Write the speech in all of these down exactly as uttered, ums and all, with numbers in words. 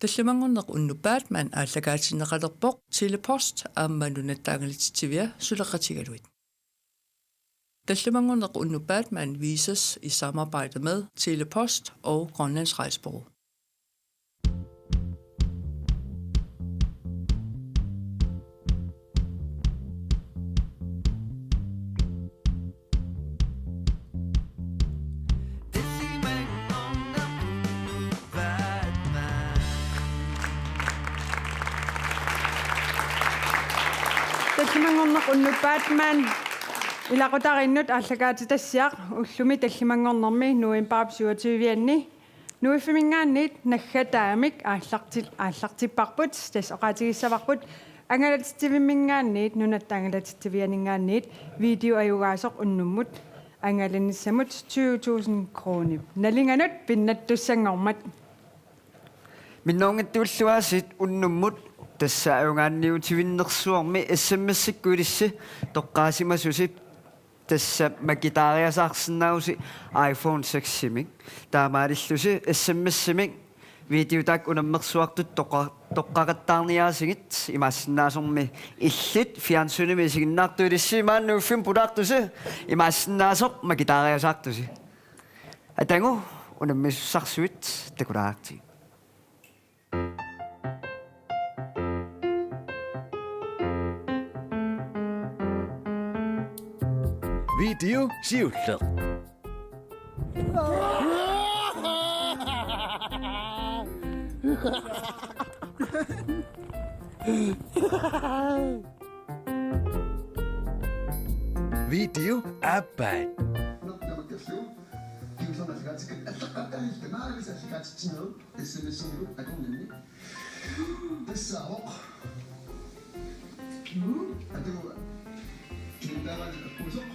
Tallimanngorneq unnuppat maani aallakaatinneqalerpoq Telepost aamma Nunatta Angalatitsivia suleqatigalugit. Tallimanngorneq unnuppat maani vises i samarbejde med Telepost og Grønlands Rejsebureau. Tallimanngorneq unnuppat maani ilaqutariinnut aallakaatitassiaq ullumi tallimanngornermi novembarip syvogtyve-anni. Nuiffimminngaanniit naggataamik aallarti-, aallartipparput, tassa oqaatigissavarput angalatitsivimminngaanniit, Nunatta Angalatitsivianinngaanniit, videoajugaasoq unnummut angalanissamut tyve tusind kroner. Nalinganut pinnattussanngormat. Minnerunngitsuulluaasiit unnummut tassa ajugaanniutivinnersuarmi S M S-ikkut ilissi toqqaasimasusi. Tassa makitaariasaarsinnaavusi iPhone seks-imik. Taamaalillusi S M S-imik videotaakka unammersuartut toqqa-, toqqaqattaarniarisigit, imaassinnaasormi illit fjernsynimi isiginnaartut ilissi maani nuiffimmi pulaartusi, imaassinnaasoq makitaariasaartusi. Atagu unammisussarsuit, takulaartigit. Video siulleq. Video aappaa. S M S-imik akornanni. Tassaavoq. Atu. Kintaavani akkusoq.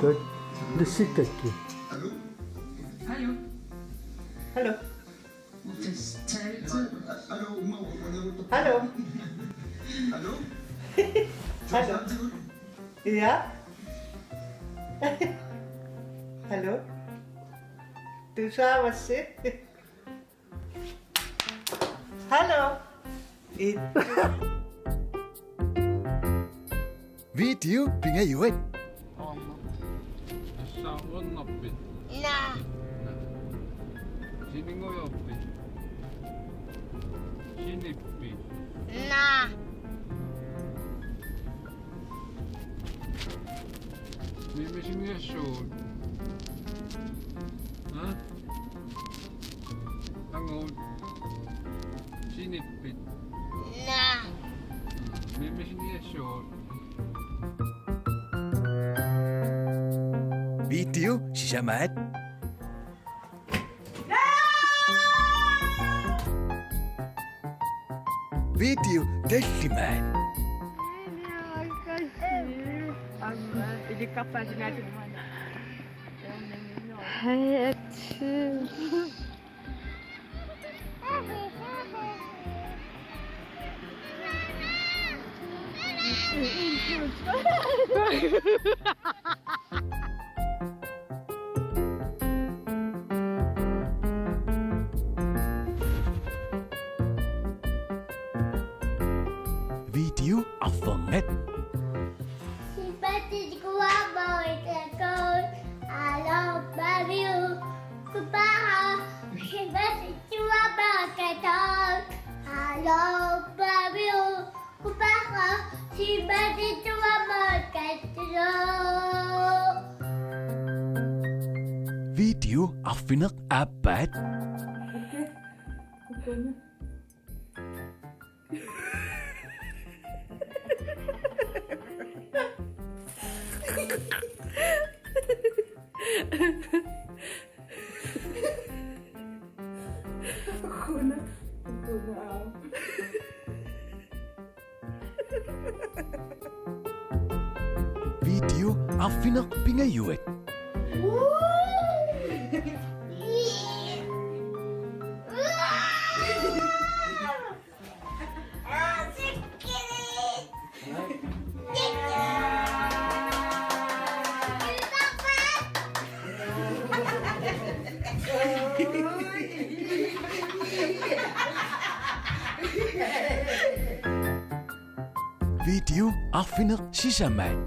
Tak. Lissikakki. Alo. Hallo. Hallo. Test, test. Alo, umma, umma, umma. Hallo. Hallo. Hallo. Ja. Hallo. Du sagde, hvad siger? Hallo. Et. Video pingajuat. Assaarunnerpit? Naa. Siningujoorpit? Sinippit? Naa. Mimisinngiassuugut? Ha? Angut. Sinippit? Naa. Mimisinngiassuugut? Video sisamaat. Video tallimaat. Hej, Ati. Video arfernat. Video arfineq aappaat. Video arfineq pingajuat. Video arfineq-sisamat.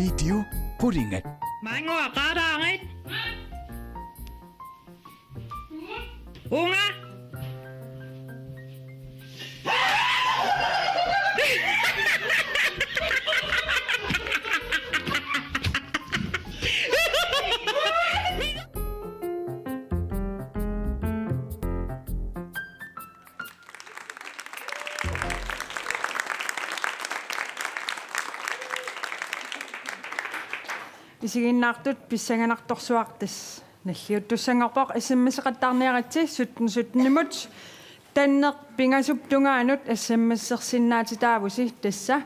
Video qulingat. Maannguaq qaaraarit. Uunga. Isiginnaartut, pissanganartorsuaq tassa nalliuttussanngorpoq. S M S-eqattaarniaritsi sytten sytten-imut. Tanneq pingasup tungaanut S M S-ersinnaatitaavusi, tassa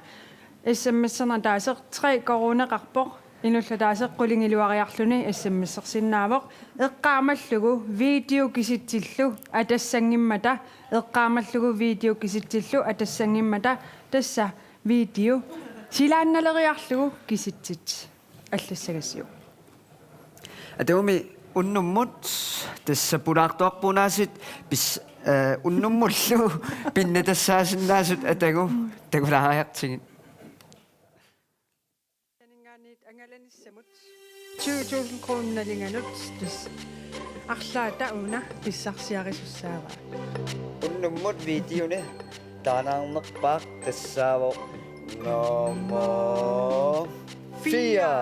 S M S-erneq ataaseq tre koruuneqarpoq. Inuullu ataaseq qulingiluariarluni S M S-ersinnaavoq. Eqqaamallugu video kisitsillu atassanngimmata, eqqaamallugu video kisitsillu atassanngimmata, tassa video silaannaleriarlugu kisitsit allassagassiuk. Atagumi unnummut tassa pulaartuarpuunaasiit pis-, eh, unnummullu pinnattassaasinnaasut atagu takulaariartigit. Taningaanniit angalanissamut tyve tusind kroner nalinganut tassa arlaata una pissarsiarisussaavaa. Unnummut videoni taanaarnerpaaq tassaavoq nummer fire.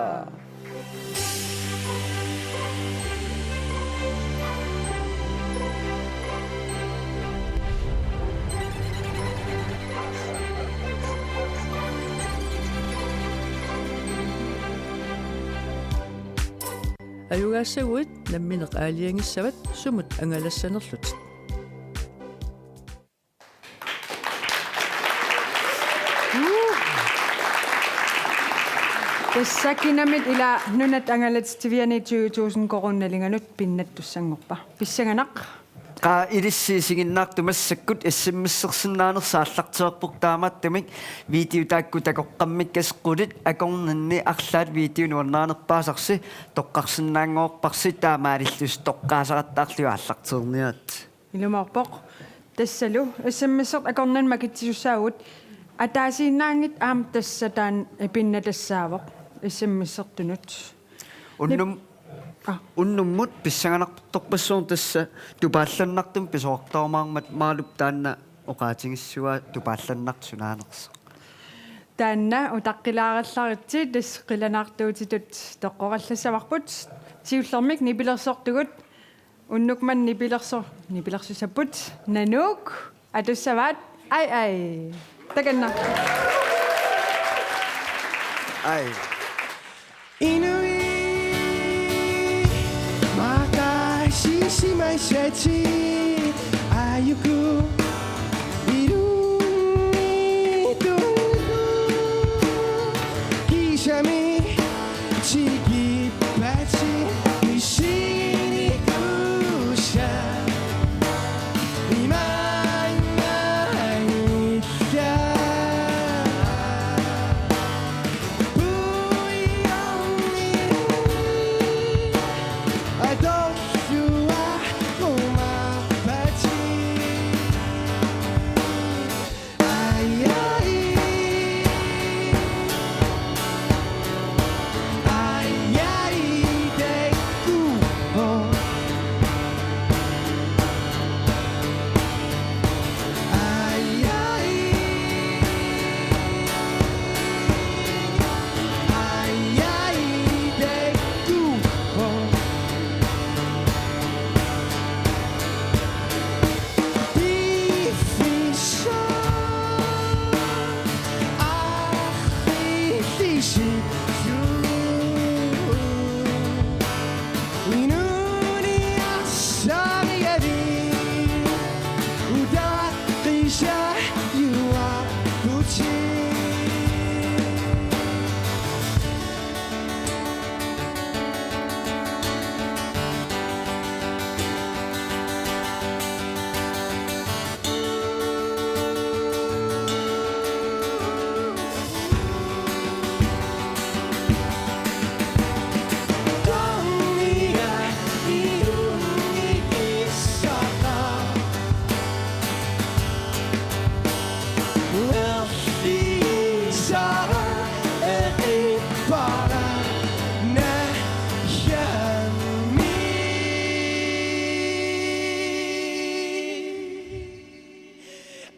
Ajugaassaguit nammineq aalajangissavat sumut angalassanerlutit. Tassa kinamit ila nunat angalatitsiviani tyve tusind koruuneq nalinganut pinnattussanngorpa. Pissanganaq. Qaa, ilissi isiginnaartut massakkut S M S-ersinnaanersi aallartereerpoq, taamaattumik video taakku takoqqammikka qulit akornanni arlaat video nuannarinerpaasarsi toqqarsinnaanngorparsi, taamaalillusi toqqaasaqattaarlugu aallartereerniaritsi. Ilumoorpoq. Tassalu S M S-ert akornanni makitsisussaavugut, ataasiinnaanngitsoq aamma tassa taanna pinnatassaavoq S M S-ertunut. Unnum-, Nip-, aa. Unnummut pissanganartorpassuarnik tassa tupaallannartumik pisoqartarumaarmat Maalup taanna oqaatigissuaa tupaallannartoq sunaanersoq. Taanna utaqqilaarallaritsi, tassa qilanaartuutitut toqqorallassavarput. Siullermik nipilersortugut. Unnuk manna nipilerso-, nipilersussapput. Nanook atussavaat. Ai, ai. Takanna. Ai. Inuit maqaasisimassaatit, aajuku ilunnittunullu, kiisami tikippatit missinikuusa. Imaannaanngillat. Puiormi atorluarqumaarpatit.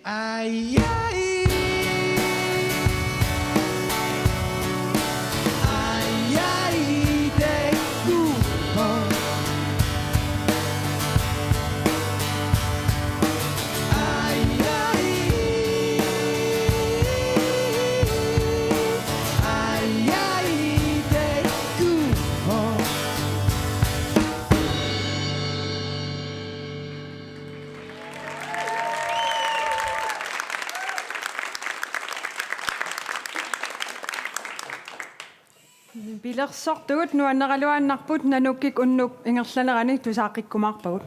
Ai, ai. Ai, ai, te kupo. Ai, ai. Ai, ai, te kupo. Pilersortugut nuanneraluaannarput Nanukkik unnuk ingerlanerani tusaaqqikkumaarpagut.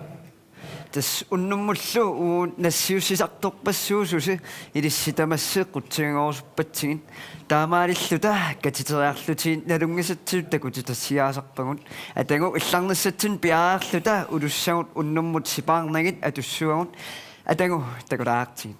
Tassa unnummullu uagut nassiussisartorpassuususi ilissi tamassi qutsavigerusuppatsigit. Taamaalilluta katiteriarlutigit nalunngisatsinnut takutitassiaasarpagut. Atagu illarnissatsinnik piareerluta Ulussagut unnummut sipaarnagit atussavagut. Atagu takulaartigit.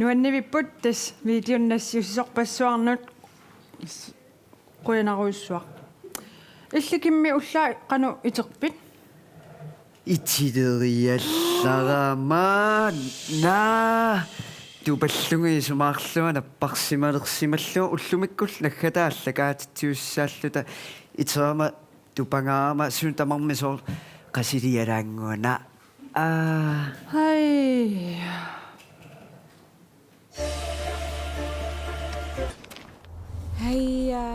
Nuannivipput tassa videonik nassiussisorpassuarnut. Qujanarujussuaq. Illit Kimmi ullaaq qanoq iterpit? Itileriallarama naa tupallunga isumaarlunga napparsimalersimallugu ullumikkullu naggataa allakaatitsiussaalluta iterama tupangaarama suna tamarmi soorlu qasilialaannguana. Aa. Hej. Heja.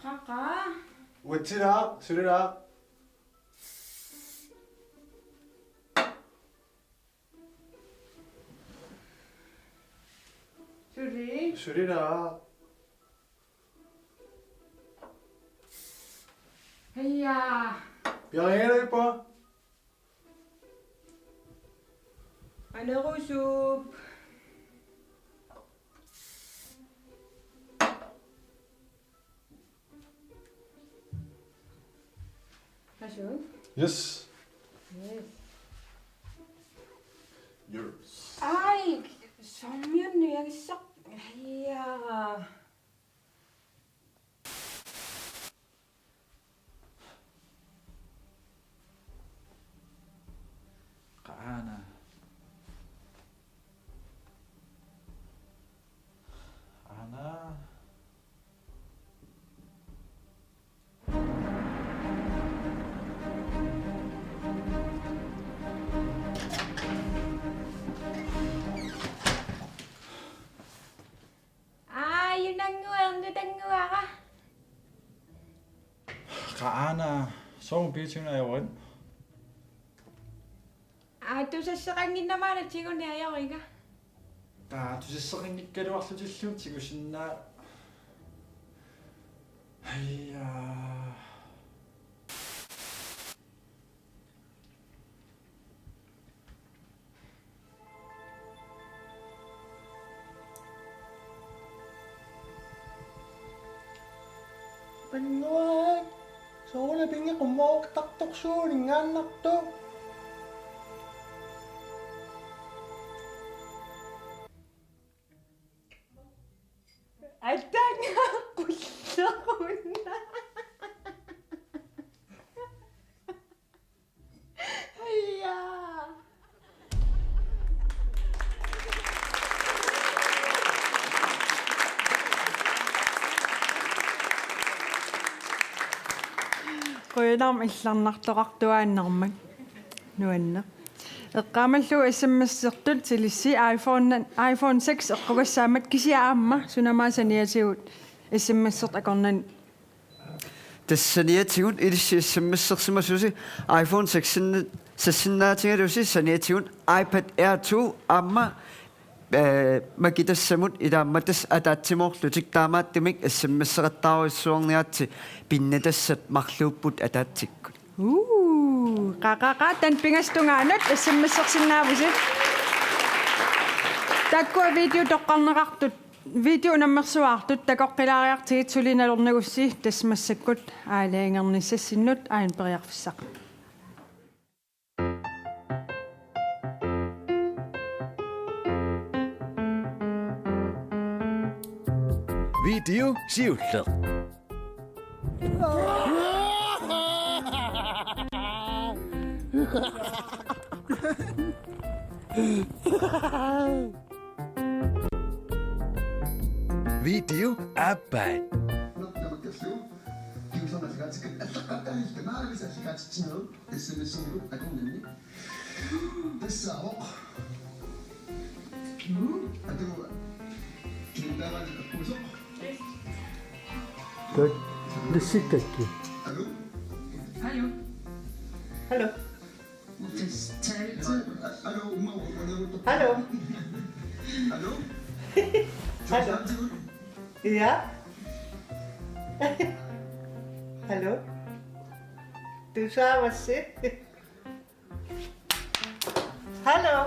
Qaqa. Uatsilaaq, sulilaaq. Suli. Sulilaaq. Heja. Piareerpaa. Anerusup. Asu. Yes. Yes. Yours. Ai, soormiunniagissaq. Heja. Qaana. Aana, soormi piitsuuna ajorit? Aa, tusasseqannginnama aana tiguni ajoriga. Taa, tusasseqanngikkaluarlutillu tigusinnaa-. Aja. Pinguaat, sooruna pinngit qummoortartorsuuningaannartoq. Atanga qulleruna. Aja. Qujanarmi illarnartoqartuaannarmat. Nuanneq. Eqqaamallugu S M S-ertut ilissi iPhone, iPhone six eqqugassaammat kisianni aamma sunamaassaniatigut S M S-ert akornanni. Tassa saniatigut ilissi S M S-ersimasusi iPhone six-in-, six-innaatigalusi saniatigut iPad Air two aamma, eh, makitassamut ilaammata tassa ataatsimoorlutik taamaattumik S M S-eqattaarujussuarniaritsi pinnatassat marluupput ataatsikkut. Uu, qa, qa, qa, taanna pingasut tungaanut S M S-ersinnaavusi. Taakkua video toqqarneqartut, video unammersuartut takoqqilaariartigit suli nalornagussi tassa massakkut aalajangernissassinnut aajuna periarfissaq. Video siulleq. Video aappaat. Tassaavoq. Atuga. Kintaavani akkusoq. Tak, lissikakki. Aluu? Aluu? Aluu? Test, test. Aluu, uma, uma, uma. Aluu? Aluu? Aluu? Ja? Aluu? Tusaavassi? Hallo.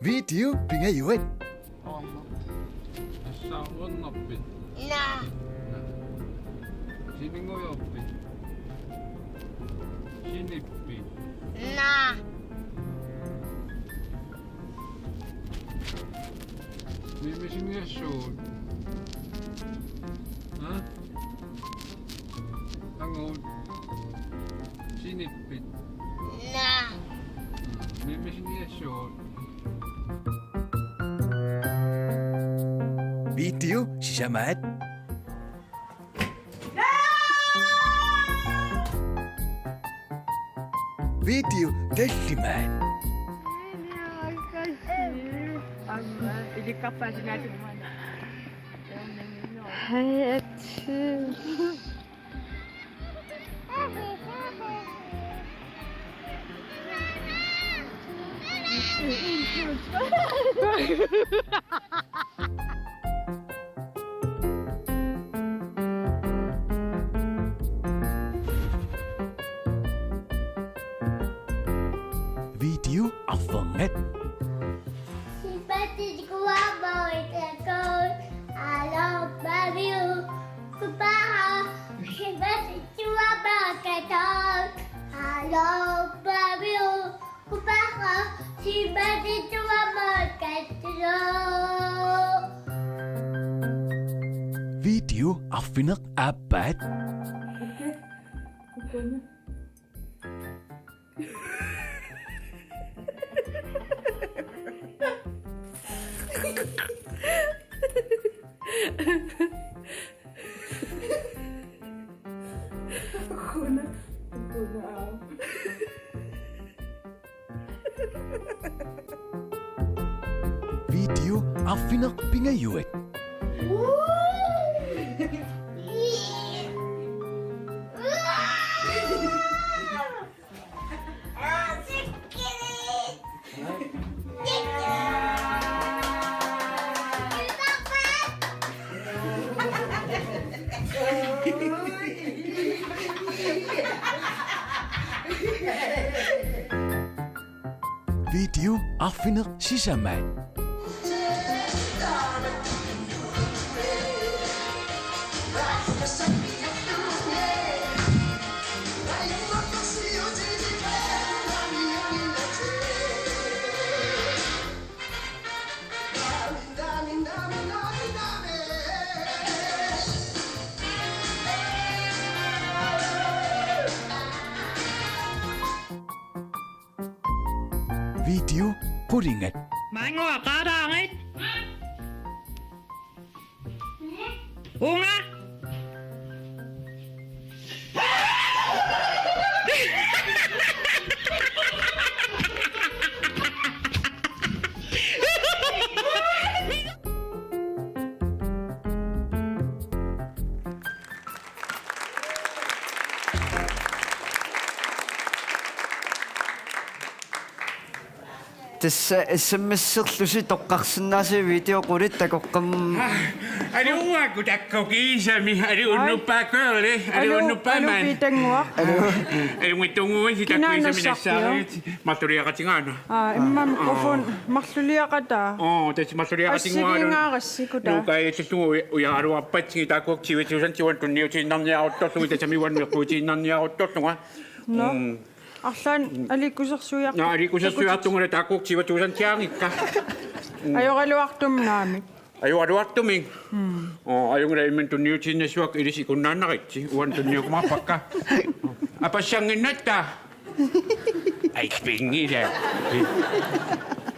Video pingajuat. Tassa uernarpit? Naa. Siningujorpit? Sinippit? Naa. Mimmi sinniassuugut? Ha? Angut. Sinippit? Naa. Mimmi sinniassuugut? Video sisamaat. Video tallimaat. Hej, Ati. Video arfernat. Sympathy to our boy, the goat. I love Mario. Goodbye. Sympathy to our boy, the goat. I love Mario. Goodbye. Sympathy to our boy, the goat. Video arfineq aappaat. Kuna, kuna. Video arfineq pingajuat. Video arfineq-sisamaat. Video qulingat. Maannguaq qaaraangit. Uunga. Tassa S M S-erlusi toqqarsinnaasivit video qulit takoqqam-. Aluuaku takkukiisami, ali Ai. Unnuppaakkoorli, ali Alu-, unnuppaamaan. Aluupiitannguaq. Alu. Ajunngitsunnguusi takkuisami Kinaannassarpio? Nassaarigit, marluliaqatigaana. Aa, immam Aa. Ufun marluliaqataa. Oo, tassa marluliaqatinngualu. Assigiingaarassi kutaa. Nuukaajallugu uja-, ujaraluarpatsigit taakku tyve tusind uani tunniutiinnarniaruttorlugit tassami uani eqquutiinnarniaruttorlunga. Nå. Mm. Arlaannik aliikkusersuiartu-. Naa, aliikkusersuiartunga taakku tyve tusind tiaangikka. Mm. Ajoraluartumik naamik. Ajoraluartumik. Mm. Oo, ajunngilaq imminut tunniutiinnassavakka ilissi ikunnaannaritsi. Uani tunniukkumaarpakka. Apassannginnatta. Ai, pinngila.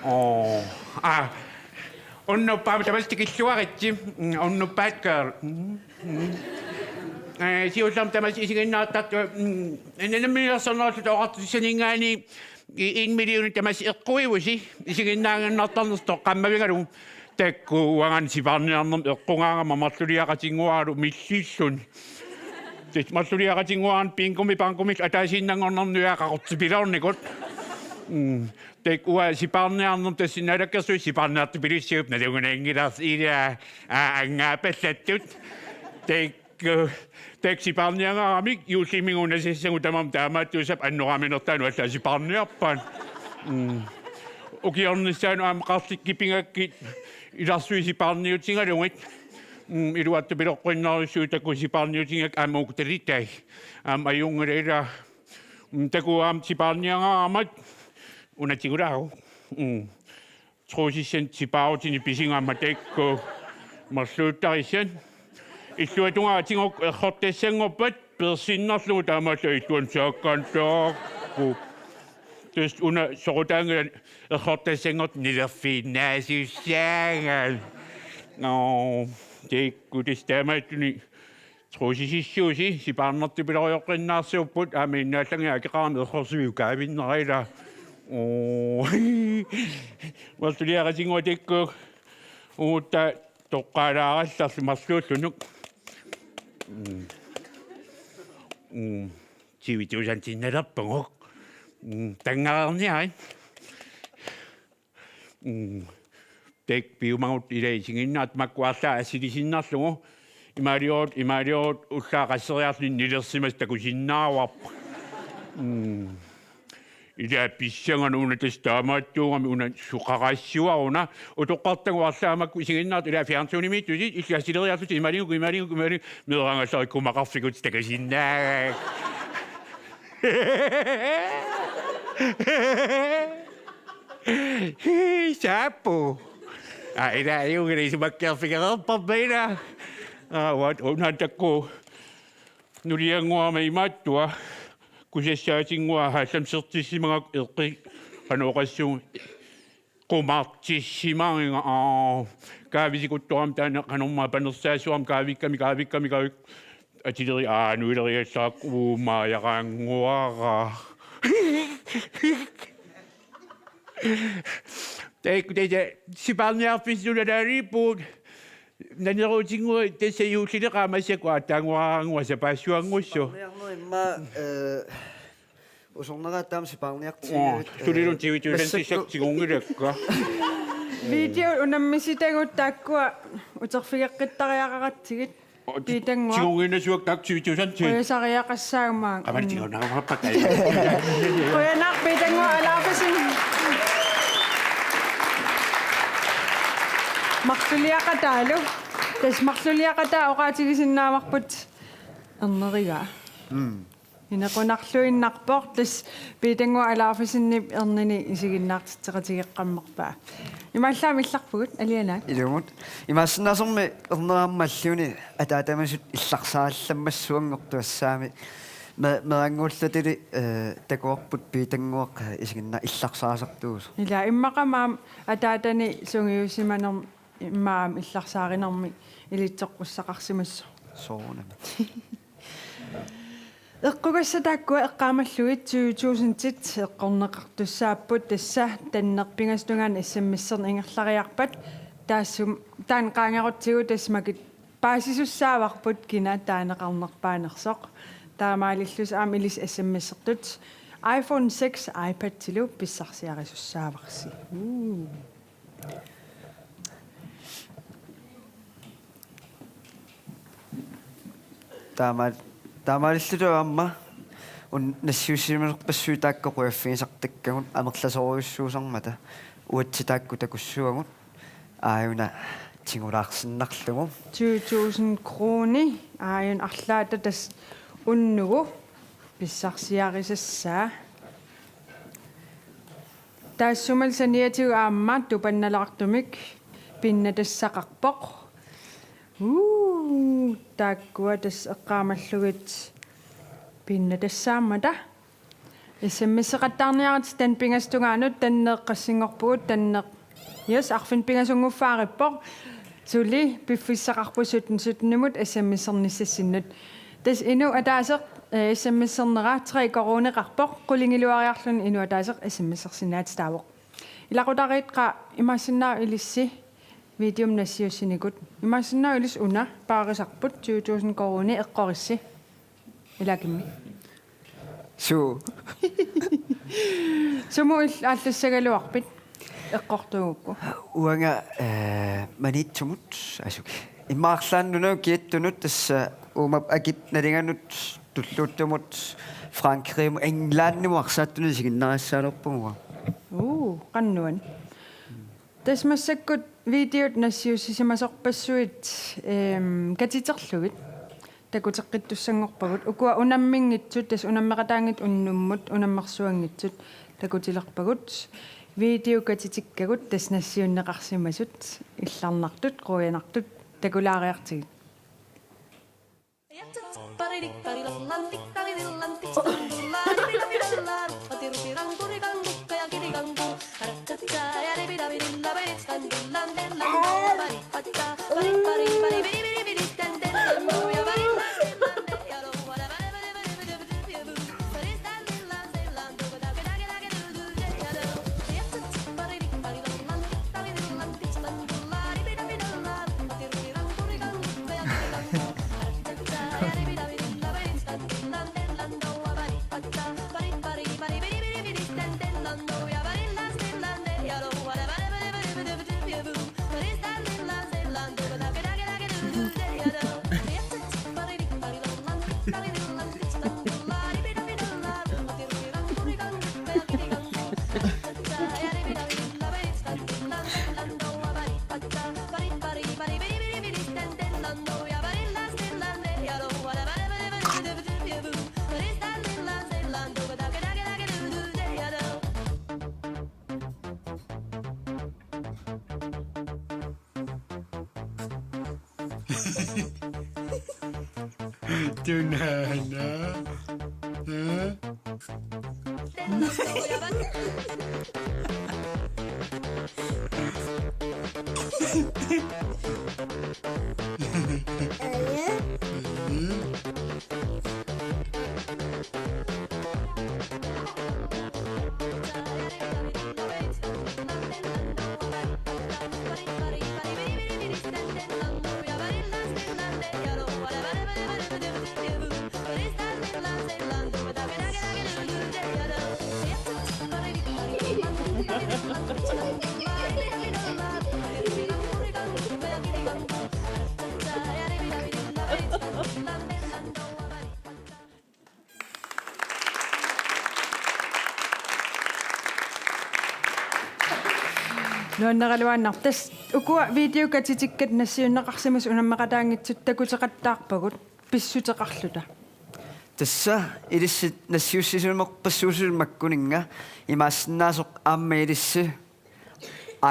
Oo. Aa. Unnuppaamik tamassi tikilluaritsi. Mm, unnuppaat girl. Mm, mm. Ee, siullermik tamassi isiginnaartartut, mm, namminersornerullutik oqartussaninngaanniit i-, en million tamassi eqquivusi, isiginnaaginnartarnersi toqqammavigalugu. Taakku uangaana sipaarniarnermik eqqugaangama marluliaqatinnguaralu millilluni. Tassa marluliaqatinnguarani bingomik bangomillu ataasiinnanngornermi nujaat qaqortupiloornikut. Mm. Taakku uanga sipaarniarnermik tassa Naalakkersuisut sipaarniartupilussuupput nalunngilarsi ilaa, aa, angaapallattoq. Taakku, taakku sipaarniarnikuugamik juullimi unasissagut tamarmik taamaattuussapput annoraaminertaanut allaat sipaarniarpaat. Mm. Ukiornissaanut aamma qarlikkut pigakkit ilarsui sipaarniutigalugit. Mm, iluartupiloqqinnarussuit taakku sipaarniutigakkit aamma uku talitai. Aamma ajunngilaq ilaa. Mm, taakku aamma sipaarniarnikuugamik una tigulaagu. Mm. Truusissanik sipaarutinik pisigama taakku. Marluuttarissat. Illuatungaa tigukku errortassanngorpat peersinnarlugu taamaallaat illuanut saakkaantaakku. Tassa una soqutaanngilaq errortassanngortut nilerfiinnaasussaagat. Nå, taakku tassa taamaattuni truusisissuusi sipaarnartupilorioqqinnaarsuupput aamma innaallanngiaq akeqarami errorsuiuk kaavinnera ilaa. Oo. Marluliaqatinnguaq taakku. Uutta toqqaalaarallarlu marluullunuk. Mm. Mm. Tyvetusindiinnarpaguk. Mm. Tanngareerniarit. Mm. Taakku piumagut ilaa isiginnaartut makku arlaat assilisinnarlugu. Imaaliorutta, imaaliorutta ullaaq qasseriarluni nilersimasut takusinnaavarput. Mm. Ilaa pissanganaq una tassa taamaattuugami una suqarassivaruna. Utoqqartagut arlaat makku isiginnaartut ilaa fjernsynimiittutit illit assileriarlutit imaalinngukkit, imaalinngukkit, imaalinngukkit meeraagallarikkumaqarfigut takusinnaagakku. Hii, saappu. Aa, ilaa ajunngilaq isumakkeerfigereerparput ilaa. Aa, uanga una taakku. Nuliannguama imaattua. Kusassaatinnguaq haallamsertissimagakku eqqi qanoq oqassuunga. Qumartissimariga, aa, kaavisikuttorama taanna qanormaa panersaassuarmik kaavikkami, kaavikkami, kaavik-, atileri, aa, nuileriallarakku uumaajaqaannguara. Taakku tassa sipaarniarfissat nalaaliippugut. Naneruutinnguit tassa juullileqaaq massakkut aatsaannguaraannguaq sapaassuanngussooq. Sipaarniarneq immaqa, eh, usorneraat taama sipaarniartigigatta, eh, sulilu tyve tusind massakkut tigunngilaakka. Video unammisitagut taakkua uterfigeqqittariaqaratsigit. Piitannguaq. Tigunnginnasuakka taakku tyve tusind. Qujasariaqassaaq aamma. Qamani tigunnginnasuakka. Qujanaq Piitannguaq Alaufesen. Marluliaqataalu. Tassa marluliaqataa oqaatigisinnaavarput ernerigaa. Mm. Inequnarluinnarpoq, tassa Piitannguaq Alaufesenip ernini isiginnaartitseqatigeqqammerpaa. Imaallaat illarpugut, alianaat. Ilumut. Imaassinnaasormi ernera aamma alliuni ataatamisut illarsaarallammassuanngortut assaami. Me-, meerannguullatili, eh, takuarput Piitannguaq isiginnaar-, illarsaasartuusoq. Ila immaqa aamma ataatani sungiusimanermi immaqa aamma illarsaarinermi ilitsoqqussaqarsimassaaq. Soorunami. Eqqugassat taakkua eqqaamallugit tyve tusindit eqqorneqartussaapput, tassa tanneq pingasut tungaanut S M S-erneq ingerlariarpat taassuma taanna qaangerutsigu tassa makit paasisussaavarput kina taaneqarnerpaanersoq. Taamaalillusi aamma ilissi S M S-ertut iPhone seks iPadilu pissarsiarisussaavarsi. Uu. Taama-, taamaalilluta aamma una nassiussisimasorpassuit taakku qujaffigisartakkagut amerlasoorujussuusarmata uagut taakku takussavagut aajuna tigulaarsinnarlugu. Tyve tusind kroner aajuna arlaata tassa unnugu pissarsiarisassaa. Taassuma saniatigut aamma tupannalaartumik pinnatassaqarpoq. Uu, taakkua tassa eqqaamallugit pinnatassaammata. S M S-eqattaarniaratsigu tanneq pingasut tungaanut, tanneq qassinngorpugut, tanneq. Yes, arfineq-pingasunnguffaarippoq. Suli piffissaqarpoq sytten sytten-imut S M S-ernissassinnut. Tassa inuit ataaseq, eh, S M S-ernera tre koruuneqarpoq, qulingiluariarluni inuit ataaseq S M S-ersinnaatitaavoq. Ilaqutariit, qaa, imaassinnaavoq ilissi videomik nassiussinikut. Imaassinnaavoq ilissi una paarisarput tyve tusind koruunit eqqorissi. Ilakimmi. Suu. Sumut il-, aallassagaluarpit eqqortuugukku? Uanga, eh, Maniitsumut asuki. Immaqa arlaanni nunap kiattunut tassa uuma akip nalinganut tulluuttumut Frankrigimut Englandimut arsaattunut isiginnaarissagaluarpunga. Uu, qanoq nuann. Tassa massakkut videot nassiussisimasorpassuit, ehm, katiterlugit takuteqqittussanngorpagut. Ukua unamminngitsut, tassa unammeqataanngitsut unnummut, unammersuanngitsut takutilerpagut. Video katitikkagut, tassa nassiunneqarsimasut, illarnartut, quianartut, takulaariartigit. Tunana. Huh? Nuanneraluaannarpoq. Tassa ukua videot katitikkatit nassiunneqarsimasut unammeqataanngitsut takuteqattaarpagut pissuteqarluta. Tassa ilissi nassiussisimasorpassuusi makkuninnga imaassinnaasoq aamma ilissi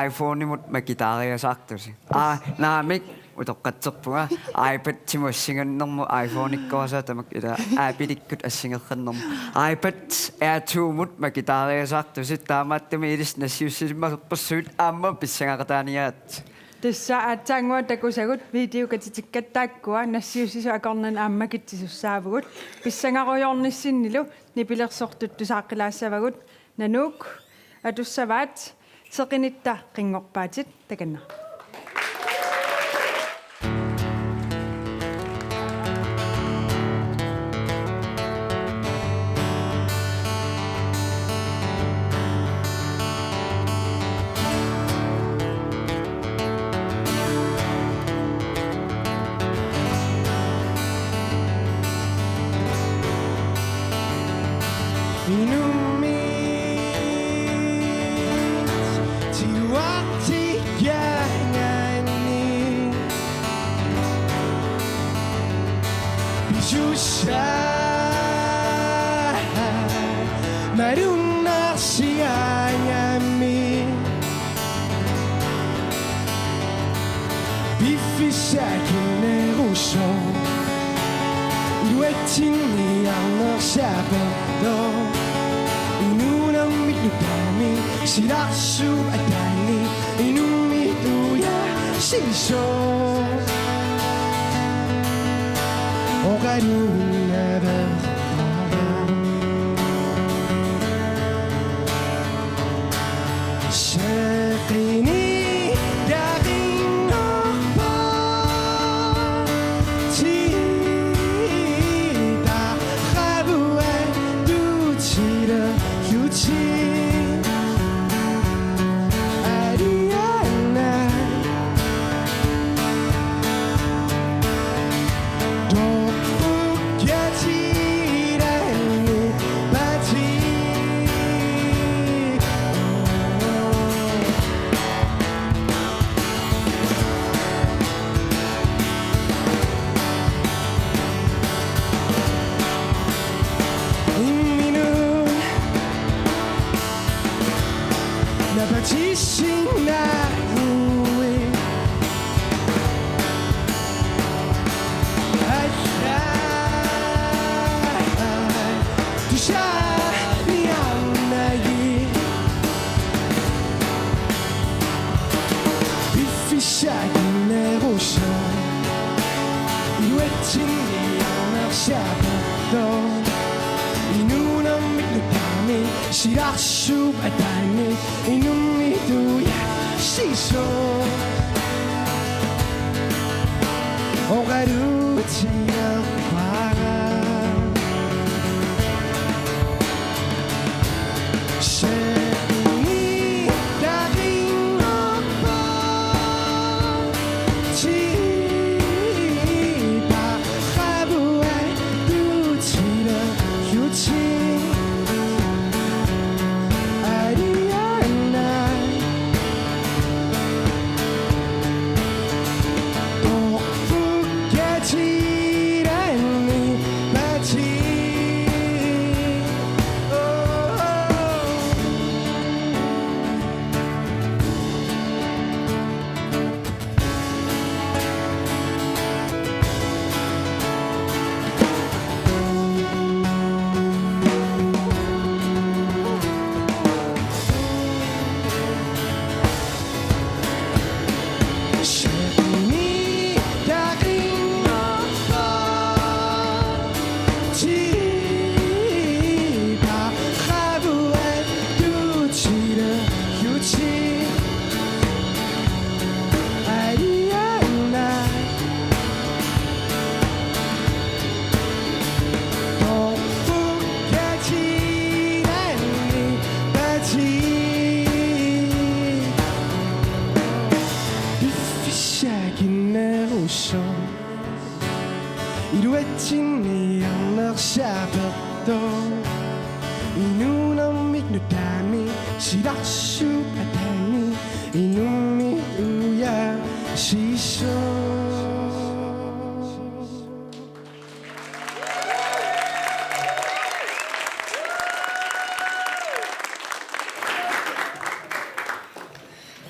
iPhonemut makitaariasaartusi. Aa, naamik, utoqqatserpunga. iPadimut assigiinnermut iPhonekkoriarlugu tamakku ila Appleikkut assigeqqinnermut. iPad Air two-mut makitaariasaartusi, taamaattumik ilissi nassiussisimasorpassuit aamma pissangaqataaniaat. Tassa aatsaannguaq takusagut videot katitikkatit taakkua nassiussisut akornanni aamma makitsisussaavugut. Pissangarujoornissinnilu nipilersortut tusaaqqilaassavagut. Nanook, atussavaat, seqinitta qinngorpaatit, takanna. Inummit tiuartigigaanni pisussaat malunnarsigaangami. Piffissaq kinnerusoq iluatsinniarnersaavoq. Inuunermik nutaamik silarsuup ataani inummit ujaasisoq oqaluunnaveqarpoq. Seqinitta qinngorpaatit, qavuattutilerlutit. Alianai Napatissinnaaguit. Allai, tusaaniarnagit. Piffissaq kinnerusoq iluatsinniarnersaavoq. Inuunermik nutaamik silarsuup ataani inummit ujaasisoq oqaluutilerpara. Seqinitta qinngorpaatit, qavuattutilerlutit. Alianai Seesaw.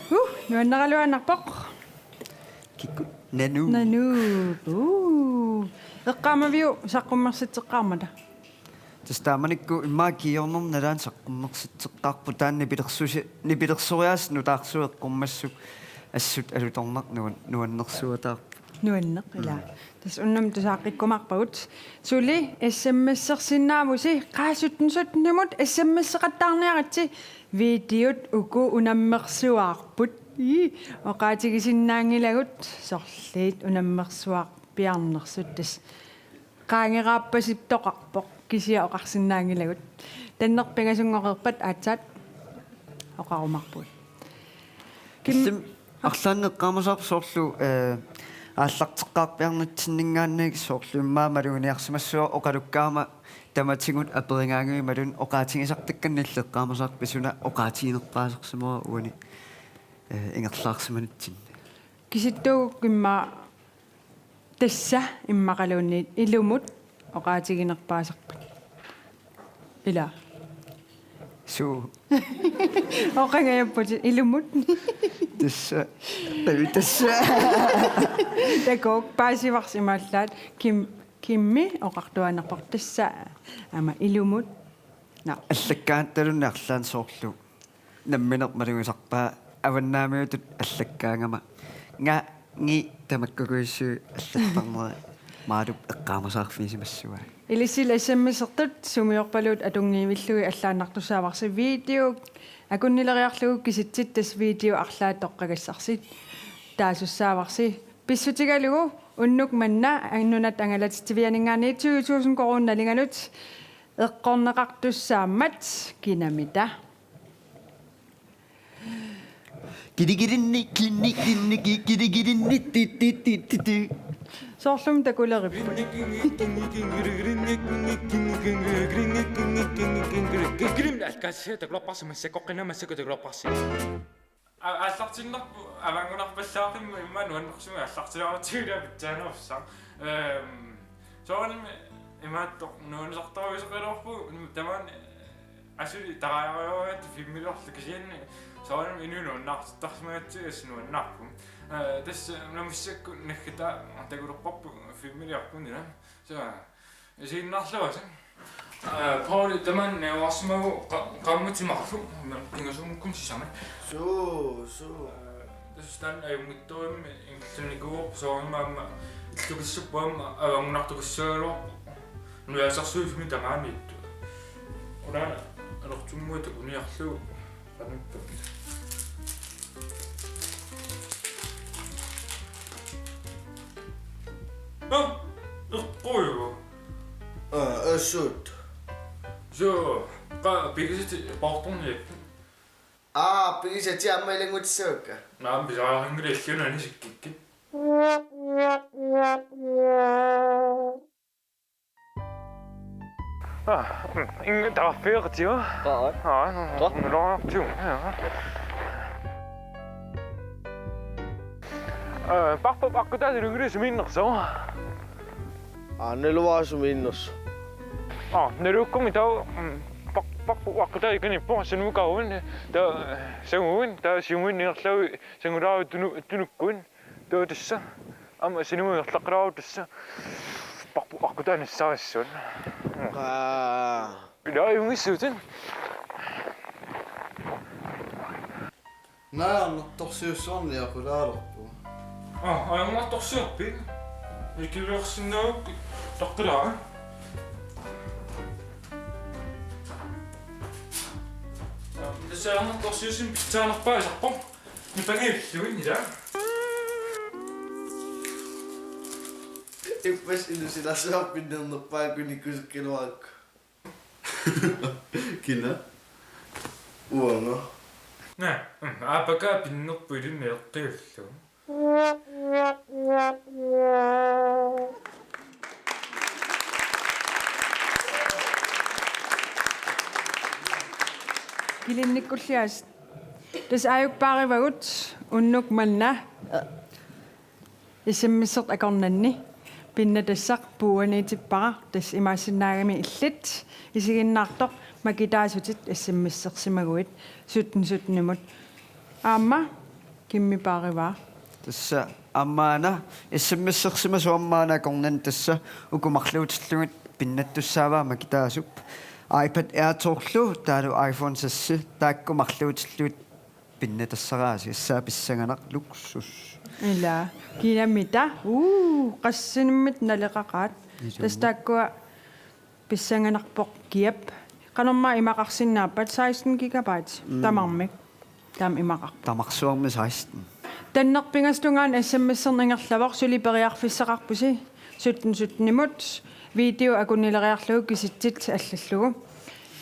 Uh, nuanneraluaannarpoq. Kikkut? Nanu. Nanu. Uh. Eqqaamaviuk saqqummersitseqqaarmata? Tassa taamanikkut immaqa kingorna nalaani saqqummersitseqqaarput, taanna nipilersusi-, nipilersoriaaseq nutaarsuup eqqummassuk assut alutornaq nuan-, nuannersuataarpoq. Nuanneq, ilaa. Mm. Tassa unnuk tusaaqqikkumaarpagut. Suli S M S-ersinnaavusi, qaa sytten sytten-imut S M S-eqattaarniaritsi, videot uku unammersuaarput. Ii, oqaatigisinnaanngilagut, sorliit unammersuarpiarnersut tassa. Qaangeraappasittoqarpoq, kisianni oqarsinnaanngilagut. Tanneq pingasunngorpat aatsaat oqarumaarpugut. Kim-, Illimmi arlaannik eqqaamasaarpoq soorlu, eh, aallarteqqaarpiarnitsinninngaanniit soorlu immaqa maluginiarsimassavat oqalukkaangama tamatigut aperigaangavimmalluni oqaatigisartakkannik illit eqqaamasaarpit suna oqaatiginerpaasarsimavara uani, eh, ingerlaarsimanitsinni. Kisittuugukku immaqa tassa immaqaluunniit ilumut oqaatiginerpaasarpat. Ilaa. Suu. Oqanngajapputit ilumut. Tassa. Tavi tassa. Takuuk paasivarsi imaallaat Kim-, Kimmi oqartuaannarpoq tassa. Aamma ilumut. Naa. Allakkaangattaluunniit arlaannik soorlu nammineq malugisarpaa avannaamiutut allakkaangama. Nga, ngi, tamakkuuguissuit allattarnerat Maalup eqqaamasaarfigisimassavaa. Ilissi S M S-ertut sumiorpaluut atunngivillugit allaannartussaavarsi, video akunnileriarlugu kisitsit tassa video arlaat toqqagassarsi taasussaavarsi. Pissutigalugu unnuk manna nunat angalatitsivianinngaanniit tyve tusind koruunit nalinganut eqqorneqartussaammat kinamita. Kilikilinni, kinni, kinni, ki-, kilikilinni, ti, ti, ti, ti, ti. Soorlumi takulerippu. Alkasia takulerparsi, massakkut qinaa, massakkut takulerparsi. A-, aallartinnarpoq avaanngunarpallaaqimmat immaqa nuannersunik aallartilaarutsigit ilaa pitsaanerussaq. Ehm, soorunami imaattoq nuannisartorujuuseqalerpugut tamaani asuli tarajarujuaat filmiliorluta kisianni soorunami inuit nuannaartittarsimagatsigit assut nuannaarpugut. Eh, tassa una massakkut naggataa takulerparput filmiliorpugut ilaa. Suu. Isiginnaarluarisi. Aa, Pauli tamaani najugaqarsimavugut qa-, qaammatit marluk, pingasunngorlugu sisamat. Suu, suu. Aa, tassa taanna ajunngitsorujussuarmik ingerlanikuuvoq soorunami aamma illukissapput aamma avaanngunartukassagaluarpoq. Nujaasarsuisumi tamaaniittut. Unaana alertunnguit takuniarlugu. Nå, eqquuiva. Aa, assut. Suu, qaa pigisatit poortorniakkit? Aa, pigisatit aamma ilanngutissavakka? Naamik, pisariaqanngilaq, illit una anisikkikkit. Aa, mm, ing-, taarfigeqatiga. Qaa. Aa, qaa. Nalorartigu. Aa. Aa, Parpup aqqutaani nalunngilaq sumiinnersoq. Aa, naluara sumiinnersoq. Aa, nalukkumi taava, mm, Par-, Parpup aqqutaa ikinippoq, sangukaruin, taava, sanguin, taava siumuin ingerlavi, sangulaaruit tunu-, tunukkuin. Taava tassa. Aamma sinimut ingerlaqqilaaruit tassa. Parpup aqqutaa nassarissuaq. Qaa. Ilaa, ajunngissaatit. Naamik, ajornartorsiussaaneq aqulaalerpugut. Aa, ajornartorsiorpit? Ikiulersinnaagukkit taqqilaara. Aa, tassa ajornartorsiussaaneq pitsaanerpaasarpoq. Nipangiullugit ilaa. Ippassaq inuusilaarsuaq pinnernerpaaq kunikkuseqqiluarakku. Kina? Uanga. Naa, mm, aappakka pinnerpoq ilinnut eqqiullugu. Kilinnikkulliaas. Tassa aajukpaarivagut unnuk manna, eh, S M S-ertut akornanni pinnatassaq puuaniitippara, tassa imaassinnaagami illit isiginnaartoq makitaasutit S M S-ersimaguit sytten sytten-imut. Aamma kimmi paarivaa? Tassa aamma una S M S-ersimasoq aamma una akornanni tassa uku marluutillugit pinnattussaavaa makitaasup. iPad Air to-rlu taavalu iPhone seks, taakku marluutillugit pinnatassaraasi, tassa pissanganaq luksus. Ila, kinamita? Uu, qassinimmita naleqaqaat? Ilumut. Tassa taakkua pissanganarpoq kiap. Qanormaa imaqarsinnaappat, seksten gigabyte? Mm. Tamarmik. Taama imaqarpoq. Tamarsuarmi seksten. Tanneq pingasut tungaanut S M S-erneq ingerlavoq, suli periarfissaqarpusi sytten sytten-imut, video akunileriarlugu kisitsit allallugu.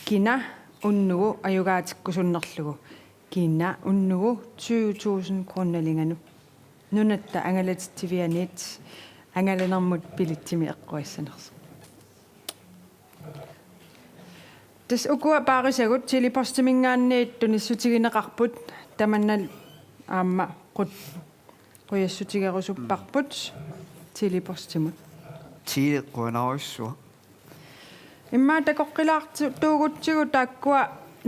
Kina unnugu ajugaatikkusunnerlugu. Kina unnugu tyve tusind kroner nalinganut. Nunatta angalatitsivianiit angalanermut billetsimik eqquassanersoq. Tassa ukua paarisagut Tele-Postiminngaanniit tunissutigineqarput, tamanna aamma qut-, qujassutigerusupparput Tele-Postimut. Tele qujanarsuaq. Immaqa takoqqilaartuugutsigu taakkua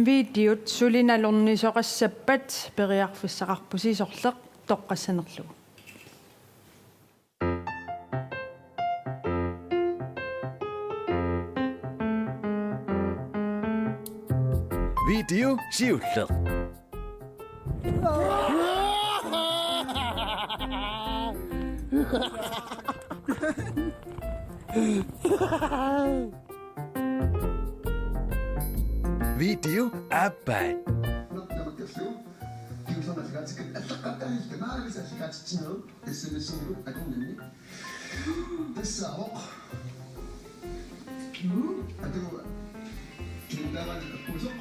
videot suli nalornisoqassappat periarfissaqarpusi sorleq toqqassanerlugu. Video siulleq. Video aappaa. Tassaavoq. Atu. Kintaran appusoq.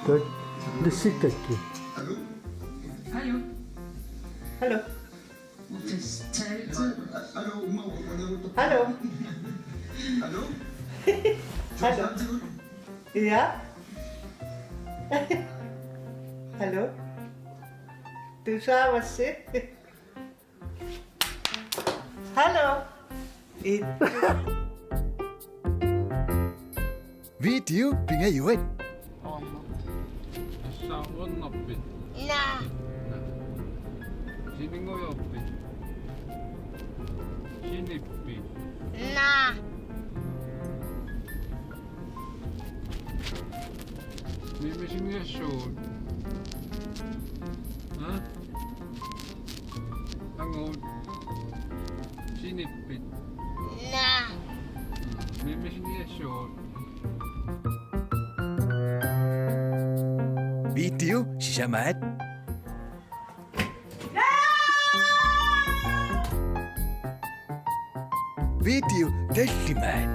Tak. Lissiktakki. Alo. Alo. Alo. Test, test. Alo, umma, umma, umma. Alo. Alo. Alo. Ja. Alo. Tusaavassi. Hallo. Video pingajuat. Saarunnerpit? Naa. Naa. Sininngujuppit? Sinippit? Naa. Mimmisinngissut? Ha? Angut. Sinippit? Naa. Mimmisinngissut? Video sisamaat. Video tallimaat.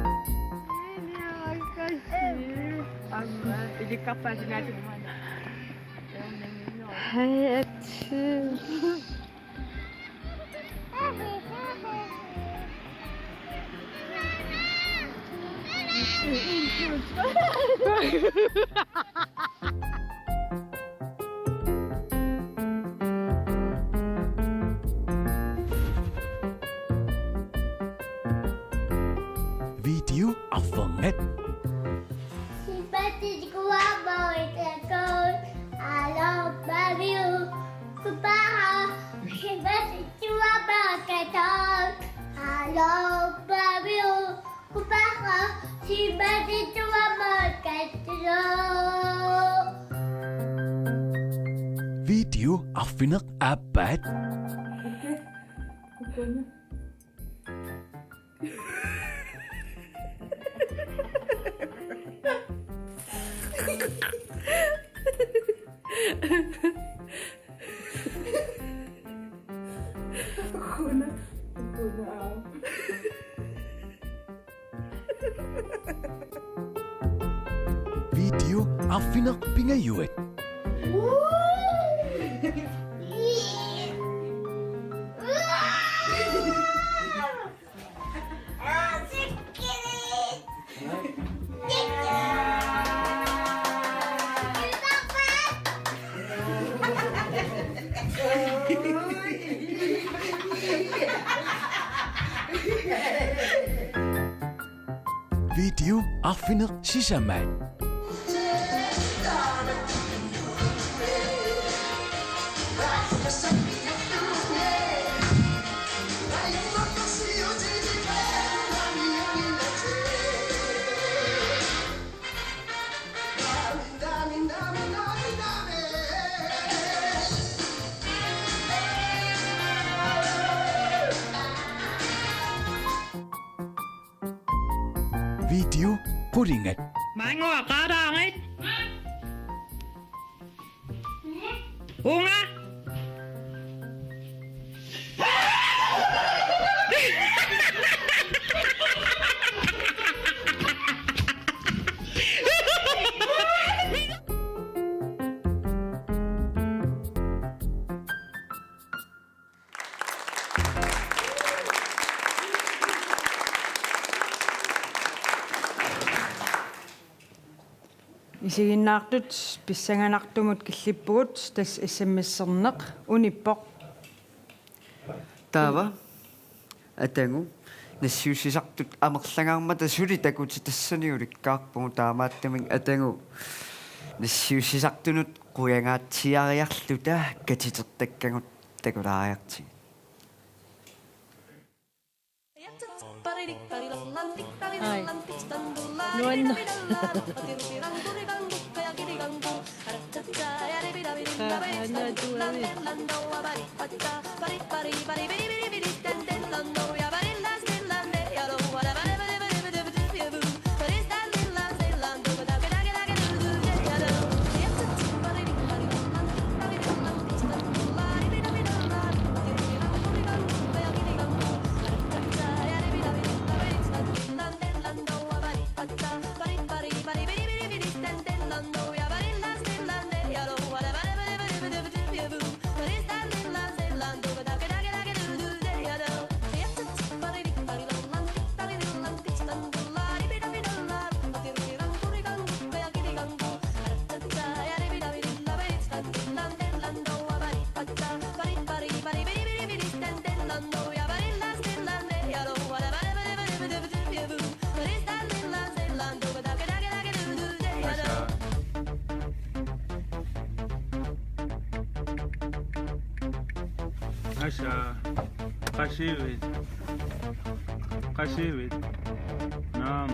Hej, Ati. Video arfernat. Sympathy to our boy, the goat. I love Mario. Goodbye. Sympathy to our boy, the goat. I love Mario. Goodbye. Sympathy to our boy, the goat. Video arfineq aappaat. Video arfineq pingajuat. Video arfineq-sisamaat. Video qulingat. Maannguaq qaaraangit. Uunga. Isiginnaartut pissanganartumut killippugut, tassa S M S-erneq unippoq. Taava Atagu nassiussisartut amerlangaarmata suli takutitassani ulikkaarpugut, taamaattumik Atagu nassiussisartunut qujangaatsiariarluta katitertakkagut takulaariartigit. Ai. Nuann-. Asha. Qashiivit? Qashiivit? Naam.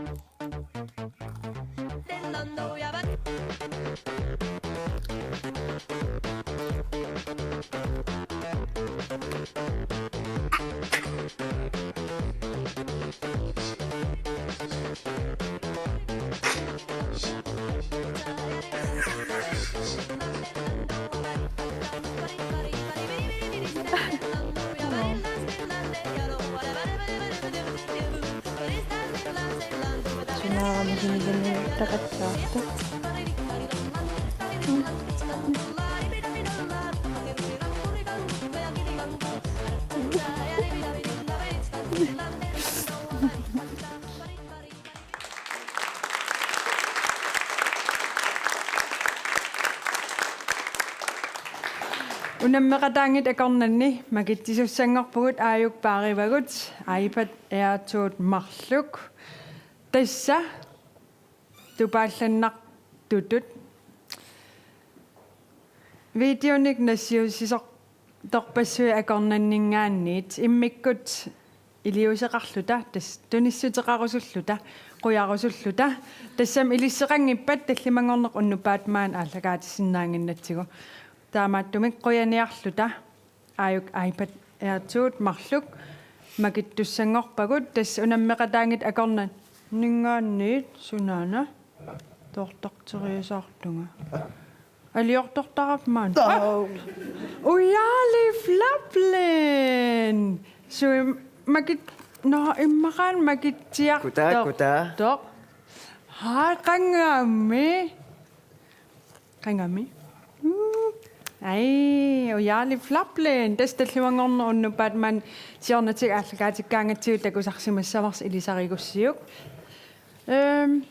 Sunaarami sinilinniartaqassaartoq. Unammeqataanngitsoq akornanni makitsisussanngorpugut, aajuku paarivagut iPad Air to-t marluk. Tassa tupaallannartutut. Videonik nassiussisortorpassuit akornanninngaanniit immikkut iliuuseqarluta, tassa tunissuteqarusulluta, qujarusulluta. Tassami ilisseqanngippat tallimanngorneq unnupaat maani aallakaatisinnaannginnatsigu. Taamaattumik qujaniarluta aajuku iPad Air to-t marluk makitsussanngorpagut, tassa unammeqataanngitsoq akornanninngaanniit sunaana toortarteriasaartunga. Aliortortarama maani. Tau. Ah! Ujaali Flaplin. Sui makit-, nå, immaqa makitsiartoq. Kutaa, kutaa. Toq. Haa, qangami. Qangami. Mm. Ai, Ujaali Flaplin. Tassa tallimanngorneq unnupaat maani siornatigut aallakaatikkaangatsigu takusarsimassavarsi ilisarigussiuk. Ehm,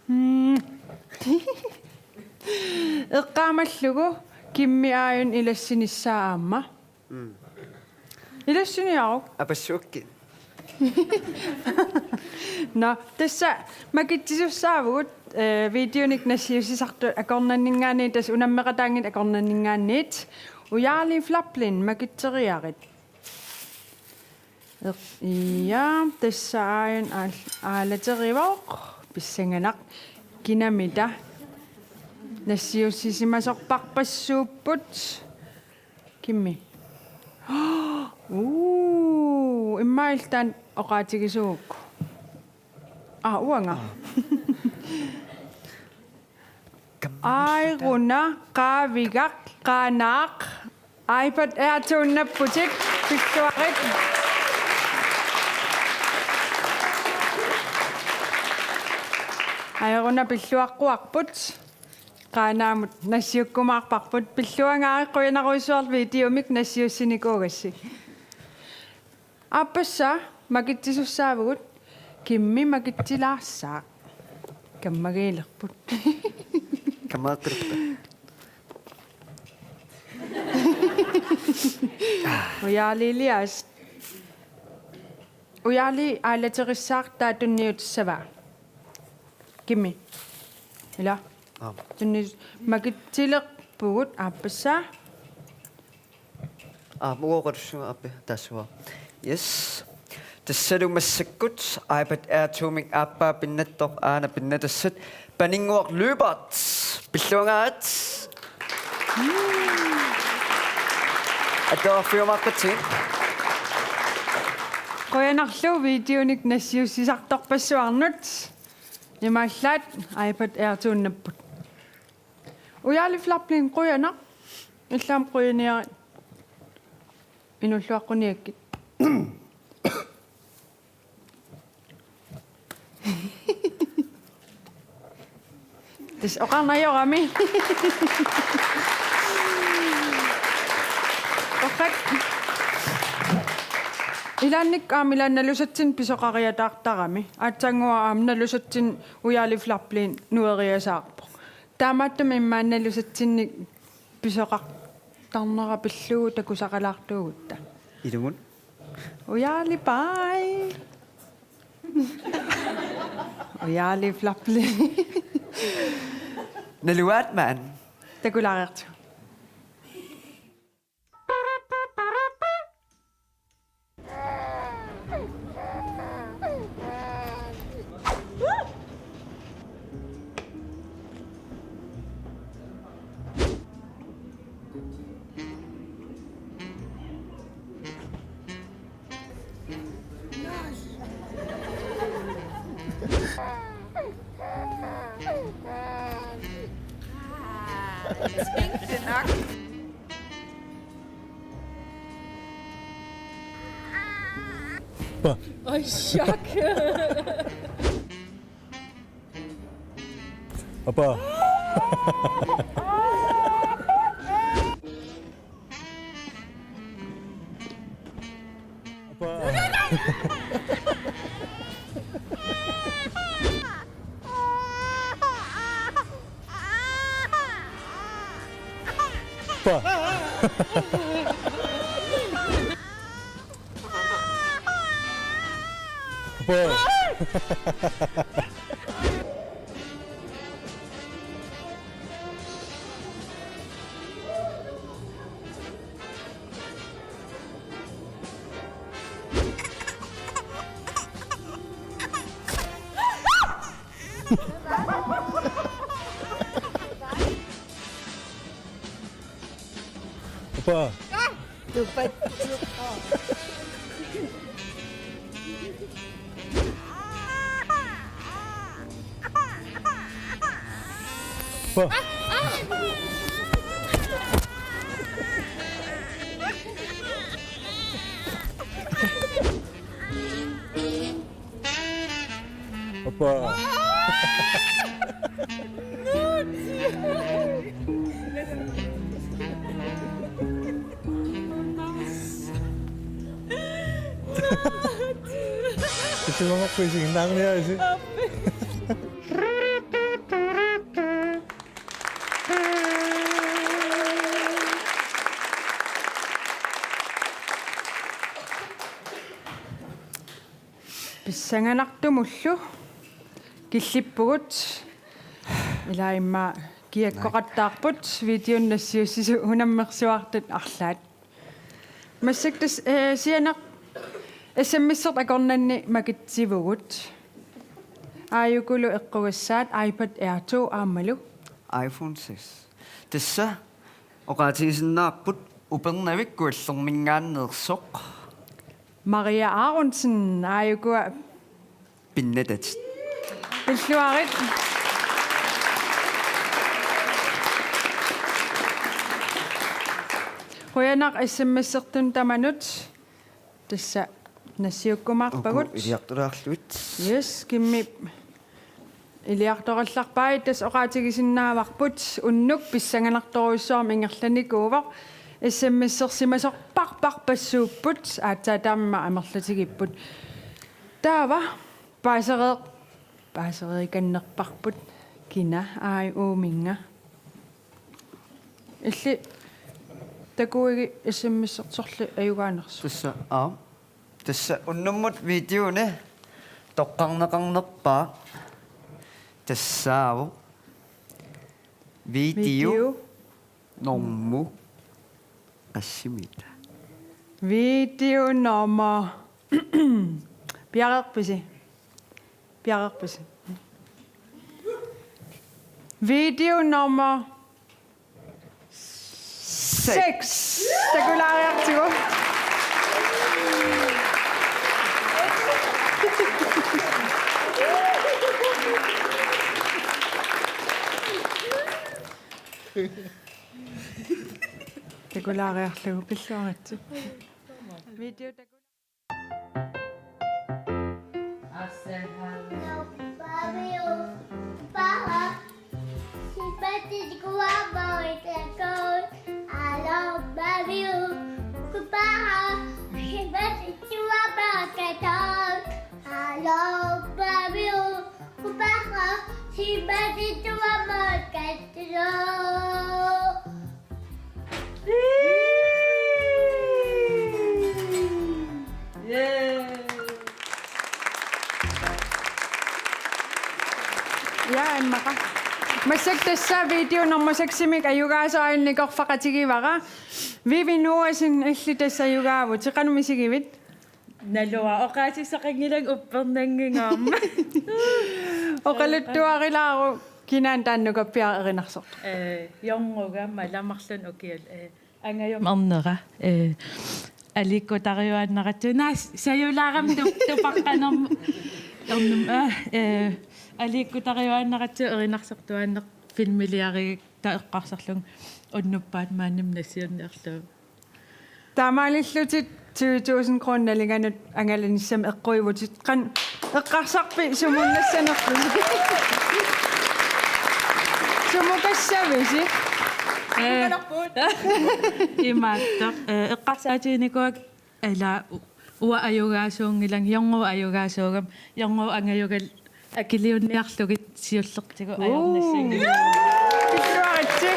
mm. Eqqaamallugu Kimmi Aajuna ilassinissaa aamma. Mm. Ilassiniaruk. Apassuakkit. Nå, tassa makitsisussaavugut, eh, videonik nassiussisartut akornanninngaanniit, tassa unammeqataanngitsut akornanninngaanniit. Ujaali Flaplin, makitseriarit. Er-, ja, tassa aajuna aal-, aalaterivoq, pissanganaq, kinamita. Nassiussisimasorparpassuupput. Kimmi. Uu, immaqa illit taanna oqaatigisuugukku. Aa, uanga. Aa. Aajuna, qaavigaq, qaanaaq, iPad Air to-nngorputit, pilluarit. Aajuna pilluaqquarput, qaanaamut nassiukkumaarparput, pilluangaarit, qujanarujussuaq videomik nassiussinikuugassi. Aappassaa makitsisussaavugut, Kimmi makitsilaassaaq. Kammagiilerput. Kammaqqilluta. Ujaali Elias. Ujaali aalaterissaaq, taava tunniutissavaa. Kimmi. Ila. Aap. Tunni-, makitsilerpugut aappassaa. Aa, uoqalussunga aappi taassavara. Yes. Tassalu massakkut iPad Air to-mik aappaa pinnattoq aana pinnatassat Paninnguaq Lyberth. Pilluangaarit. Atuarfiumaaqqutsigit. Qujanarlu videonik nassiussisartorpassuarnut. Imaallaat iPad Air to-nngapput. Ujaali Flaplin, qujanaq. Illit aamma qujaniarit. Inuulluaqquniakkit. Tassa oqarneq ajorami. Oqat. Ilaannikkut aamma ilaanni nalusatsinnik pisoqariataartarami. Aatsaannguaq aamma nalusatsinnik Ujaali Flaplin nueriasaarpoq. Taamaattumik immaqa nalusatsinnik pisoqartarnera pillugu takusaqalaartuugutta. Ilumut. Ujaali, bye. Ujaali Flaplin. Naluaat maani. Takulaariartigu. Tænk det nok. Ba. Øj, chok. Apa. Apa. Apa. Apa. Apa. Apa. Isi mama kuisi nang ni isi. Pissanganartumullu killippugut. Ilaa immaqa kiakkoqattaarput videonik nassiussisut unammersuartut arlaat. Massakkut tassa, eh, sianeq S M S-ertut akornanni makitsivugut. Aajukulu eqqugassaat iPad Air to aammalu iPhone seks. Tassa oqaatigisinnaavarput Upernavik Kujallerminngaanneersoq. Maria Aronsen, aajukua pinnatatit. Pilluarit. Qujanaq S M S-ertunut tamanut. Tassa nassiukkumaarpagut. Uku iliartulaarlugit. Yes, Kimmi iliartorallarpai. Tassa oqaatigisinnaavarput unnuk pissanganartorujussuarmik ingerlanikuuvoq. S M S-ersimasorparparpassuupput, aatsaat taama amerlatigipput. Taava paasereer-, paasereerikannerparput kina ai uuminnga. Illit takuigit S M S-ertoq sorleq ajugaanersoq? Tassa, aa. Tassa unnummut videoni toqqarneqarnerpaaq. Tassaavoq video. Video. Normu. Qassimita? Video normu. Piareerpisi? Piareerpisi? Video normu seks. Takulaariartigu. Takulaariarlugu, pilluaritsi. Video taku- Ja, immaqa. Massakkut tassa video nummer seksimik ajugaasoq aajuna nikorfaqatigivara. Vivi Noahsen, illit tassa ajugaavutit, qanoq misigivit? Naluara, oqaasissaqanngilanga uppernanngingaarmat. Oqaluttuarilaaruk kinaana taanna nukappiaraq erinarsortoq. Eh, jornguga maani marlunnik ukiulik, eh, angajumik ernera, eh, aliikkutariuaannaratsigu. Naa, sajulaarami tup-, tupaqqanermut. Ernum, ah, eh, aliikkutariuaannaratsigu erinarsortuaannarpoq filmiliarigakku, taava eqqarsarlunga unnuppaat maannamut nassiunniarlugu. Taamaalillutit tyve tusind kroner nalinganut angalanissamut eqquivutit. Qanoq eqqarsarpit sumunnassanerlutit? Sumukassavisi? Eh, imaattoq. Eh, eqqarsaatiginikuuakka, ila u-, uanga ajugaasuunngilanga, jornguaq ajugaasuugami, jornguup angajugalu akiliunniarlugit siullertigut ajornassagipput. Pilluaritsi.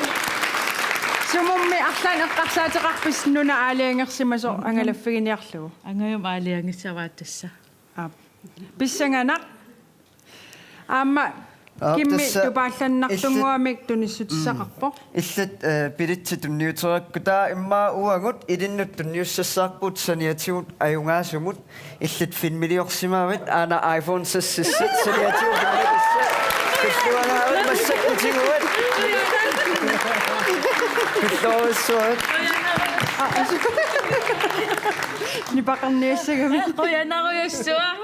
Sumummi arlaannik eqqarsaateqarpisi nuna aalajangersimasoq angalaffiginiarlugu? Angajumik aalajangissavara tassa. Aap. Pissanganaq. Aamma, aap, Kimmi, tassa tupaallannertunnguamik tunissutissaqarpoq. Illit, eh, billetsit tunniutereerukku, taava immaqa uagut ilinnut tunniussassavarput saniatigut ajugaasumut. Illit filmiliorsimavit, aana iPhone seks saniatigut filmiliorsimavit. Pilluarit massakkut tiguit. Pilluarissuarit. Nipaqarniassagami. Qujanarujussuaq.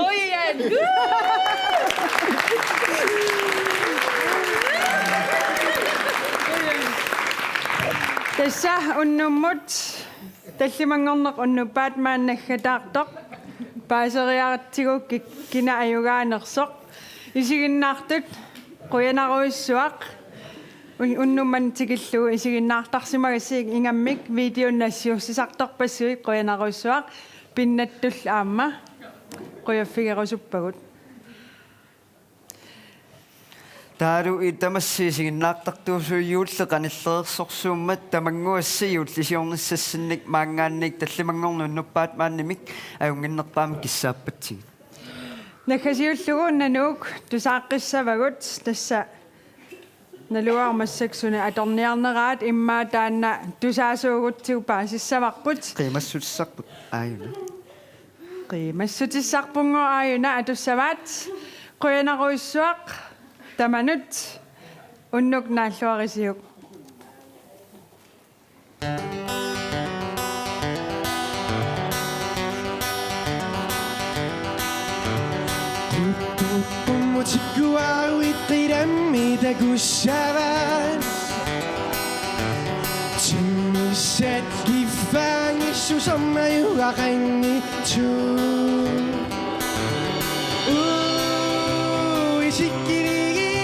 Qujan. Tassa unnummut tallimanngorneq unnuppat maani naggataartoq paaseriaratsigu ki-, kina ajugaanersoq. Isiginnaartut qujanarujussuaq. Un-, unnuk manna tikillugu isiginnaartarsimagassigit, ingammik videonik nassiussisartorpassuit qujanarujussuaq, pinnattullu aamma qujaffigerusuppagut. Taavalu tamassi isiginnaartartuusugut juulli qanillereersorsuummat tamannguassi juullisiornissassinnik maanngaanniit tallimanngorneq unnuppat maannamik ajunnginnerpaamik kissaappatsigit. Naggasiullugu una Nuuk tusaaqqissavagut, tassa naluara massakkut suna atorniarneraat, immaqa taanna tusaasuugutsigu paasissavarput. Qiimassutissarput aajuna. Qiimassutissarpunngooq aajuna, atussavaat. Qujanarujussuaq tamanut, unnuk naalluarisiuk. Quttuppummutikkuaruit qilammi takussavaat. Timmissat kiffaanngissusermajugaqanngitsut. Uu, isikkiligi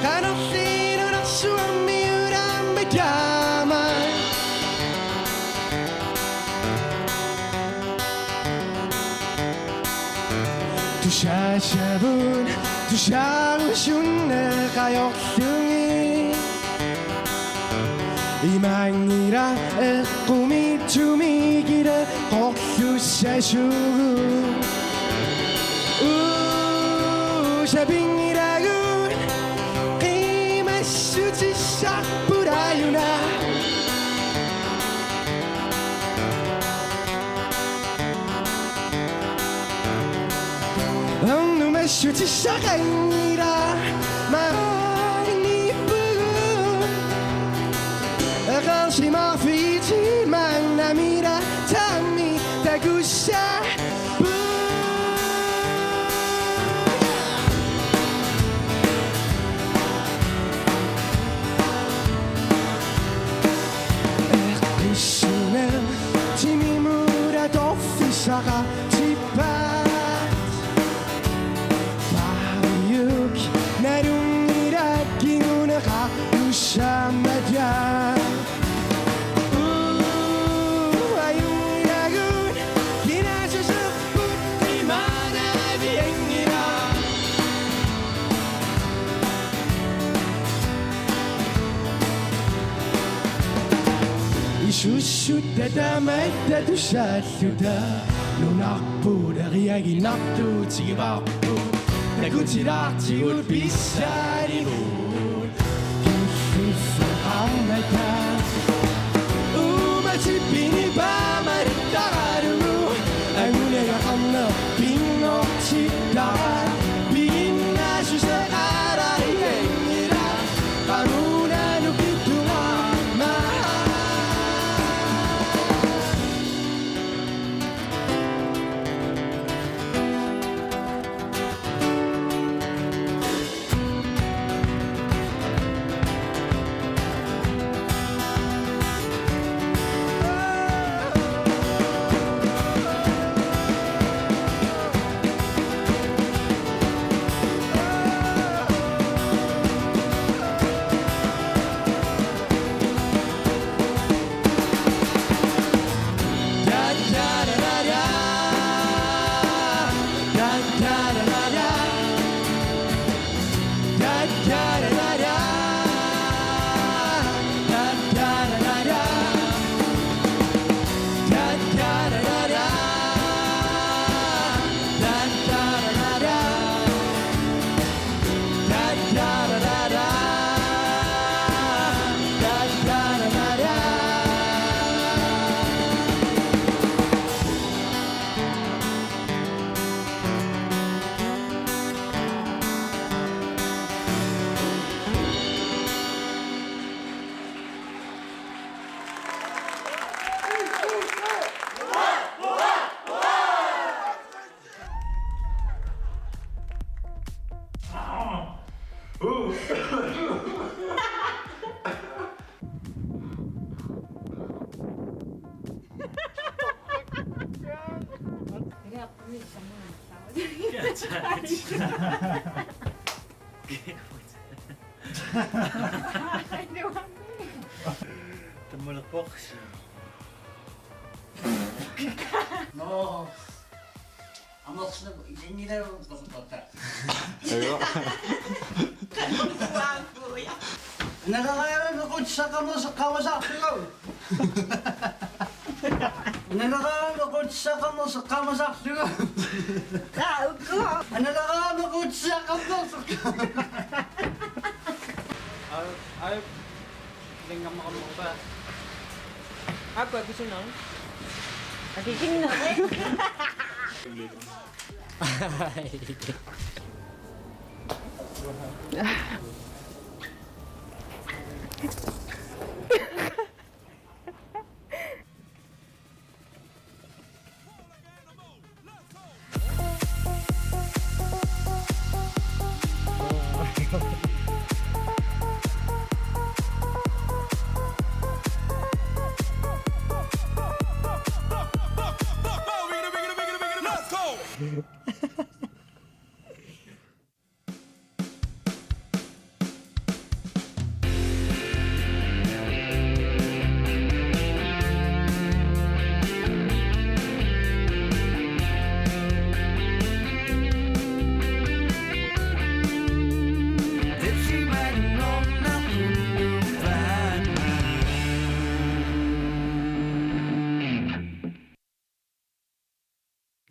qanorli nunarsuarmi ulaammat taama. Tusaasavut tusaarusunneq ajorlugit. Imaanngilaq eqqumiitsumik ilaqorlussasugut. Uu, sapinngilagut qiimassutissarput aajuna. Ernumassutissaqanngilaq maaniippugut. Eqaarsimaarfiit maannamila taammi takussaapput. Eqqissuneq timimut atorfissaqartippaat. Paaviuk nalunngilaq kinguneqartussaammat. Uu, ajunngilagut kinaassuserput imaannavianngilaq. Isussutta tamatta tusaalluta nunarput eriaginnartuutigivarput. Takutilaartigut pissaanivut killiffeqarmata. Uumatip pinipaamalittaralugu anguniagaqarneq pinngortittaraat. Piginnaassuseqaraluarnianngilaq qamuuna nukittuarama. Tammalerpoq. No. Amerlap ilingilagu qernerta. Ajo. Naleraanut qutsaqqammersoq qamasarlugu. Naleraanut qutsaqqammersoq qamasarlugu. Taa ukku. Naleraanut qutsaqqammersoq. Ai, ai. Lingammaqammerpa. Aappa kusunarmi. Akikinna.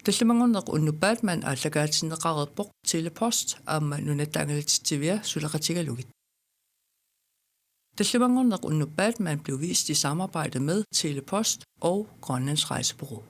Tallimanngorneq unnuk Batman aallakaatinneqareerpoq Telepost aamma Nunatta Angalatitsivia suleqatigalugit. Tallimanngorneq unnuk Batman blev vist i samarbejde med Telepost og Grønlands Rejsebureau.